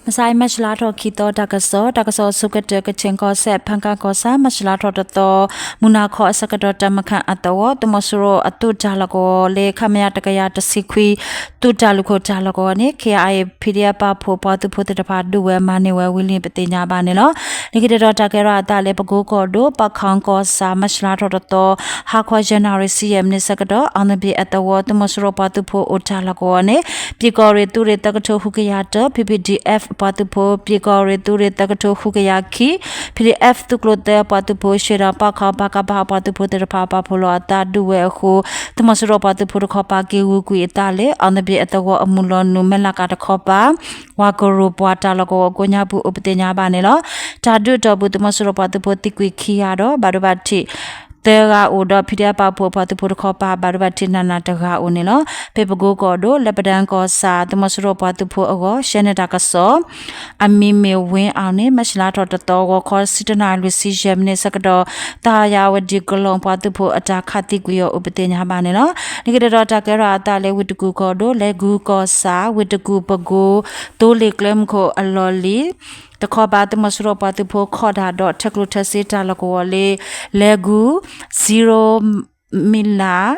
မဆါအံၤ မၢ်ၡလါထီၣ်ခံသီ တၢ်ကစီၣ်, တၢ်ကစီၣ်အဆိကတၢၢ် ကခၠ့ၣ်ကီၢ်စဲၣ် ဖၣ်ကၣ်ကီၢ်ဆၣ် မၢ်ၡလါထီၣ်တသီ, မုၢ်နၤခီအဆၢကတီၢ် တၢ်မၤခၣ်အသဝီ သုးမီၤစိရိၤအသုးတၢ်လီၢ်ကဝီၤလၢ ခမရ တကယၤတဆံခွံ သုးတၢ်လူၢ်ခိၣ်တၢ်လီၢ်ကဝီၤန့ၣ် ခ့ၣ်အဲၣ် PDF ပာ်ဖှိၣ်ပှၤသုးဖိသ့ၣ်တဖၣ် ဒုးဝဲမၤန့ၢ်ဝဲဝံၤလံ ပသ့ၣ်ညါဘၣ်န့ၣ်လီၤ. လၢခံတတီၤ တၢ်ကဲထီၣ်အသးလၢ ပကိကီၢ်ဒိၣ် ပၣ်ခီကီၢ်ဆၣ် မၢ်ၡလါထီၣ်တသီ ဟါခီယဲၢ်နၣ်ရံၣ် ဆံယဲၢ်မံးနံးဆၢကတီၢ် အီၣ်နဘ့ၣ်အသဝီ သုးမီၤစိရိၤပှၤသုးဖိအိၣ်တၢ်လီၢ်ကဝီၤန့ၣ် ပၠ့ၣ်ကီၢ်ရ့ၣ်သုးရ့ၣ်သၢကထိဃုကယၤတၢ PPDF ပှၤသုးဖိ ပၠ့ၣ်ကီၢ်ရ့ၣ်သုးရ့ၣ်သၢကထိဃုကယၤခံ PDF သုးကျိၤသၢပှၤသုးဖိ ရှ့ဒီးပၣ်ခီ ပကဖ အပှၤသုးဖိသ့ၣ်တဖၣ် ပာ်ဖှိၣ်လီၤအသးဒုးဝဲအဃိ သုးမီၤစိရိၤပှၤသုးဖိတခီပၤ က့ၤဂုာ်ကွံာ်အသးလၢ အီၣ်နဘ့ၣ်အသဝီအမုၢ်လီၤနုာ် မဲၢ်လးကးတခီပၤ ဝၤကရိၢ်ပှၤတၢ်လီၢ်ကဝီၤကိးညါပူၤ အိၣ်ပသ့ၣ်ညါဘၣ်န့ၣ်လီၤ. တၢ်ဒုးအတီၢ်ပူၤ သုးမီၤစိရိၤပှၤသုးဖိသံကွံာ်ခံဂၤဒီး ဘၣ်ဒိဘၣ်ထံး သၢဂၤအိၣ်ဒီး PDF ပာ်ဖှိၣ်အပှၤသုးဖိတခီပၤ ဘၣ်ဒိဘၣ်ထံးနးနးတဂၤအိၣ်န့ၣ်လီၤ. ဖဲပကိကီၢ်ဒိၣ် လၢပဒၢၣ်ကီၢ်ဆၣ် သုးမီၤစိရိၤပှၤသုးဖိအဂီၢ် ရှဲန့ၢ်တၢ်ကစီၣ် အမံၤမ့ၢ်ဝ့အီၤန့ၣ် မၢ်ၡလါထီၣ်တသီ ဂီၤခီဆံတၢနၣ်ရံၣ်လွံၢ်ဆံယဲၢ်မံးနံးဆၢကတီၢ် သးယၤဝဒံကလီၢ်ပှၤသုးဖိအတၢ်ခးသံကွံာ်အီၤ အိၣ်ပသ့ၣ်ညါဘၣ်န့ၣ်လီၤ. လၢခံတတီၤ တၢ်ကဲထီၣ်အသးလၢ ဝ့ၢ်တကူၣ်ကီၢ်ဒိၣ် လဲၤကူကီၢ်ဆၣ် ဝ့ၢ်တကူၣ်ပကိ သိလ့ၣ်ကျဲမုၢ်ခိၣ်အလီၢ်လံၤ တခီပၤ သုးမီၤစိရိၤပှၤသုးဖိခီၣ်တၢ်ဒီး ထဲကျိၣ်ထဲစ့တၢ်လီၢ်ကဝီၤလၢ လဲၤကူ zero မံလး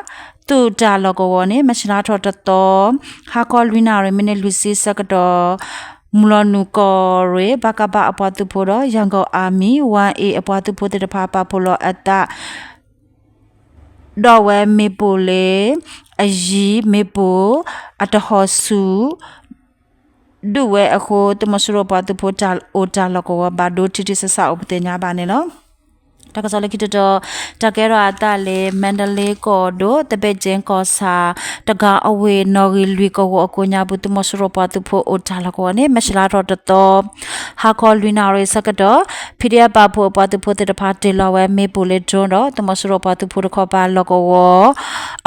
သုးတၢ်လီၢ်ကဝီၤန့ၣ် မၢ်ၡလါထီၣ်တသီ ဟါခီလွံၢ်နၣ်ရံၣ် မံးနံးလွံၢ်ဆံဆၢကတီၢ် မုၢ်လီၤနုာ်ကီၢ်ရ့ၣ် ပကဖ အပှၤသုးဖိဒီး Yangon Army one A အပှၤသုးဖိသ့ၣ်တဖၣ် ပာ်ဖှိၣ်လီၤအသး ဒီးဝဲမ့ၣ်ပိၢ်လၢ အယံၤမ့ၣ်ပိၢ် အတဟီၣ်ဆူၣ် ဒုးဝဲအဃိ သုးမီၤစိရိၤပှၤသုးဖိတၢ်အိၣ်တၢ်လီၢ်ကဝီၤ ဘၣ်ဒိထံထံဆးဆးအိၣ် ပသ့ၣ်ညါဘၣ်န့ၣ်လီၤ. တၢ်ကစီၣ်လၢခံတတီၤ တၢ်ကဲထီၣ်အသးလၢ မါဒလ့ကီၢ်ဒိၣ် သဘ့ၣ်ကၠ့ကီၢ်ဆၣ် တဂၤအဝ့ၢ် နီၣ်ဂံၢ်လွံၢ်ကဝီၤအကိးညါပူၤ သုးမီၤစိရိၤပှၤသုးဖိအိၣ်တၢ်လီၢ်ကဝီၤန့ၣ် မၢ်ၡလါထီၣ်တသီ ဟါခီလွံၢ်နၣ်ရံၣ်ဆၢကတီၢ် PDF ပာ်ဖှိၣ်အပှၤသုးဖိသ့ၣ်တဖၣ် တ့ၢ်လီၤဝဲမ့ၣ်ပိၢ်လၢ drone ဒီး သုးမီၤစိရိၤပှၤသုးဖိတခီပၤလီၢ်ကဝီၤ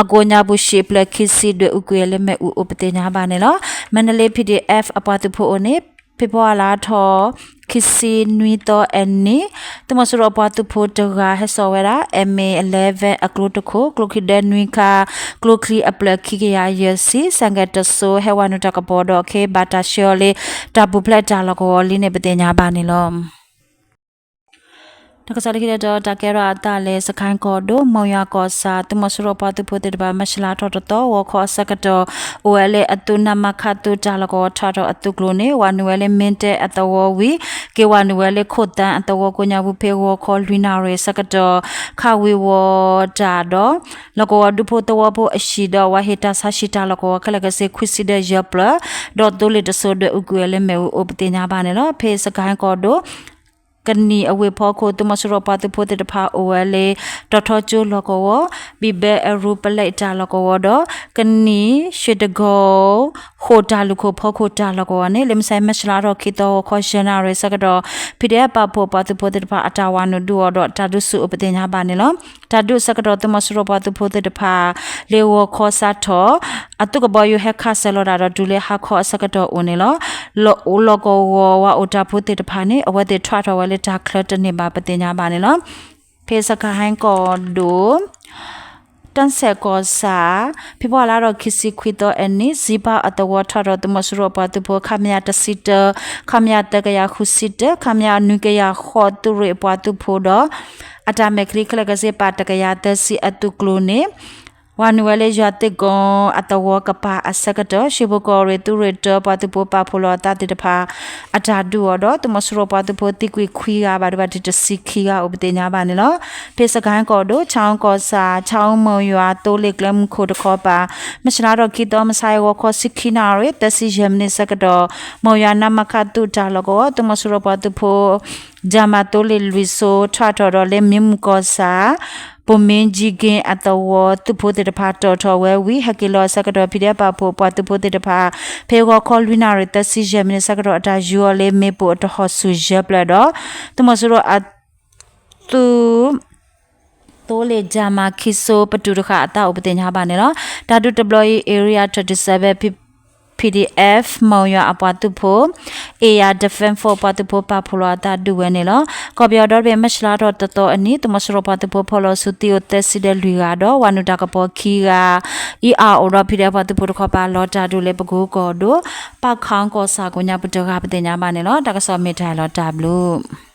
အကိးညါပူၤ ရှံးအဖျၢၣ်ခံဆံ ဒွဲၣ်အူကွံာ်လၢမ့ၣ်အူအိၣ် ပသ့ၣ်ညါဘၣ်န့ၣ်လီၤ. မါဒလ့ PDF အပှၤသုးဖိအိၣ်န့ၣ် ဖ့ၤဘြူၤအါလါထီၣ် ခံဆံနွံသီအနံၤ သုးမီၤစိရိၤအပှၤသုးဖိတဂၤ ဟဲစိာ်ဝဲဒၣ် MA eleven အကျိတခိၣ် ကျိချံဒၢနွံခါ ကျိချံအဖျၢၣ်ခံကယၤယဲၢ်ဆံ စဲၣ်ကဲၣ်တစိၤ ဟဲဝၤနုာ်တၢ်ကပီၤဒီး ခဲအံၤဘၣ်တၢ်ဆှၢအီၤလၢ တၢ်ပူၤဖျဲးတၢ်လီၢ်ကဝီၤလံန့ၣ် ပသ့ၣ်ညါဘၣ်န့ၣ်လီၤ. တၢ်ကစီၣ်လၢခံတတီၤ တၢ်ကဲထီၣ်အသးလၢ စကဲၣ်ကီၢ်ဒိၣ် မိၢ်ယွၤကီၢ်ဆၣ် သုးမီၤစိရိၤပှၤသုးဖိသ့ၣ်တဖၣ် မၢ်ၡလါထီၣ်တသီ ဂီၤခီအဆၢကတီၢ် အိၣ်ဝဲလၢအသုး နမခ သုးတၢ်လီၢ်ကဝီၤ ထးထီၣ်အသုးကျိၤန့ၣ် ဝၤနုာ်ဝဲလၢ မ့ၢ်တဲၣ်အသဝီဝံၤ က့ၤဝၤနုာ်ဝဲလၢ ခိၣ်သၣ်အသဝီကိးညါပူၤ ဖဲဂီၤခီလွံၢ်နၣ်ရံၣ်အဆၢကတီၢ် ခးဝံၤဝီၤတၢ်ဒီး လီၢ်ကဝီၤဒူဖိသဝီဖိအဟံၣ်ဒီး ဝၤဟ့ၣ်တၢ်ဆါဟံၣ်တၢ်လီၢ်ကဝီၤခဲလၢာ်ခဲဆ့ ခွံဆံဒီးယဲၢ်ဖျၢၣ် ဒီးသိလ့ၣ်တစိၤ ဒွဲၣ်အူကွံာ်ဝဲလၢမ့ၣ်အူအိၣ် ပသ့ၣ်ညါဘၣ်န့ၣ်လီၤ. ဖဲစကဲၣ်ကီၢ်ဒိၣ် ကနံၣ်အဝ့ၢ်ဖီခိၣ် သုးမီၤစိရိၤပှၤသုးဖိသ့ၣ်တဖၣ်အိၣ်ဝဲလၢ တီၤထီကၠိလီၢ်ကဝီၤ ဘံၣ်ဘဲအရူပလဲၣ်တၢ်လီၢ်ကဝီၤဒီး ကနံၣ် ရွှ့ၣ်တကိ ဃိာ်တၢ်လူၢ်ခိၣ်ဖီခိၣ်တၢ်လီၢ်ကဝီၤန့ၣ် လၢမုၢ်ဆါ မၢ်ၡလါထီၣ်ခံသီ ဂီၤခီယဲၢ်နၣ်ရံၣ်အဆၢကတီၢ် PDF ပာ်ဖှိၣ်ပှၤသုးဖိသ့ၣ်တဖၣ် အတၢ်ဝၤနုာ်ဒုးအီၤဒီး တၢ်ဒုးဆူၣ်အိၣ် ပသ့ၣ်ညါဘၣ်န့ၣ်လီၤ. တၢ်ဒုးအဆၢကတီၢ် သုးမီၤစိရိၤပှၤသုးဖိသ့ၣ်တဖၣ် လၢဂီၤခီစးထီၣ် အသုးကဘီယူၤဟဲခးစၢၤလီၤတၢ်ဒီးတုၤလၢဟါခီအဆၢကတီၢ်အိၣ်န့ၣ်လီၤ. လီၢ်ကဝီၤဝၤအိၣ်တၢ်ဖိသ့ၣ်တဖၣ်န့ၣ် အဝဲသ့ၣ်ထးထီၣ်ဝဲလၢတၢ်ချၢတန့ၢ်ဘၣ် ပသ့ၣ်ညါဘၣ်န့ၣ်လီၤ. ဖဲစကဲၣ်ကီၢ်ဒိၣ် တၢ်စဲၣ်ကီၢ်ဆၣ် ဖ့ၤဘြူၤအါလါဒီး ခံဆံခွံသီအနံၤ စံပၢ်အသဝီထးထီၣ် သုးမီၤစိရိၤအပှၤသုးဖိ ခမရ တဆံတၢ ခမရ သၢကယၤဃုဆံတၢ ခမရ နွံကယၤဃိး သုးရ့ၣ်အပှၤသုးဖိဒီး အတၢ်မဲာ်ချံခဲလၢာ်ခဲဆ့ ပာ်တကယၤသၢဆံအသုးကျိၤန့ၣ် ဝၤနုာ်ဝဲလၢယွၤသ့ၣ်ကိအသဝီကပၤအဆၢကတီၢ် ရှ့ဖိကီၢ်ရ့ၣ်သုးရ့ၣ်တၢ ပှၤသုးဖိပာ်ဖှိၣ်လီၤအသးသ့ၣ်တဖၣ် အတၢ်ဒုးအီၤဒီး သုးမီၤစိရိၤပှၤသုးဖိသံကွံာ်ခွံဂၤ ဘၣ်ဒိဘၣ်ထံးတဆံခံဂၤအိၣ် ပသ့ၣ်ညါဘၣ်န့ၣ်လီၤ. ဖဲစကဲၣ်ကီၢ်ဒိၣ် ဆၣ်အူကီၢ်ဆၣ် ဆၣ်အူမိၢ်ယွၤ သိလ့ၣ်ကျဲမုၢ်ခိၣ်တခီပၤ မၢ်ၡလါထီၣ်ခံသီ မုၢ်ဆါအံၤ ဂီၤခီဆံခံနၣ်ရံၣ် သၢဆံယဲၢ်မံးနံးဆၢကတီၢ် မိၢ်ယွၤ နမခ သုးတၢ်လီၢ်ကဝီၤ သုးမီၤစိရိၤပှၤသုးဖိ ဒၢမၤသိလ့ၣ်လွံၢ်စိ ထးထီၣ်ဒီးလၢမ့ၢ်မုၢ်ကီၢ်ဆၣ် ပိၢ်မ့ၢ်ကၠံက့အသဝီ သုးဖိသ့ၣ်တဖၣ်တီၣ်ထီၣ်ဝဲဝံၤ ဟဲက့ၤလီၤအဆၢကတီၢ် PDF ပာ်ဖှိၣ်ပှၤသုးဖိသ့ၣ်တဖၣ် ဖဲဂီၤခီလွံၢ်နၣ်ရံၣ် သၢဆံယဲၢ်မံးနံးဆၢကတီၢ် အတၢ်ယူၤအီၤလၢမ့ၣ်ပိၢ်အတဟီၣ်ဆူၣ်ယဲၢ်ဖျၢၣ်ဒီး သုးမီၤစိရိၤအသုး သိလ့ၣ်ဒၢမၤခံစိ ပတုာ်တဃာ်အသးအိၣ် ပသ့ၣ်ညါဘၣ်န့ၣ်လီၤ. တၢ်ဒုးတဘျီအံၤ Area thirty seven PDF မုၢ်ယွၤအပှၤသုးဖိ Air Defense Force ပှၤသုးဖိပာ်ဖှိၣ်လီၤအသးဒုးဝဲန့ၣ်လီၤ. ကီၢ်ပယီၤဒီတဘ့ၣ် မၢ်ၡးလါထီၣ်တသီအနံၤ သုးမီၤစိရိၤပှၤသုးဖိဖီၣ်လီၤဆူသံအိၣ်သၢဆံဒီးလွံၢ်ဂၤဒီး ဝၤနုာ်တၢ်ကပီၤခံဂၤ အံၤအအိၣ်ဒီး PDF ပှၤသုးဖိတခီပၤလီၤတၢ်ဒုးလၢပကိကီၢ်ဒိၣ် ပၣ်ခၣ်ကီၢ်ဆၣ်ကိးညါပူၤတဂၤ ပသ့ၣ်ညါဘၣ်န့ၣ်လီၤ. တၢ်ကစီၣ်မ့ၢ်တၢ်လီၤတၢ်ဘျုး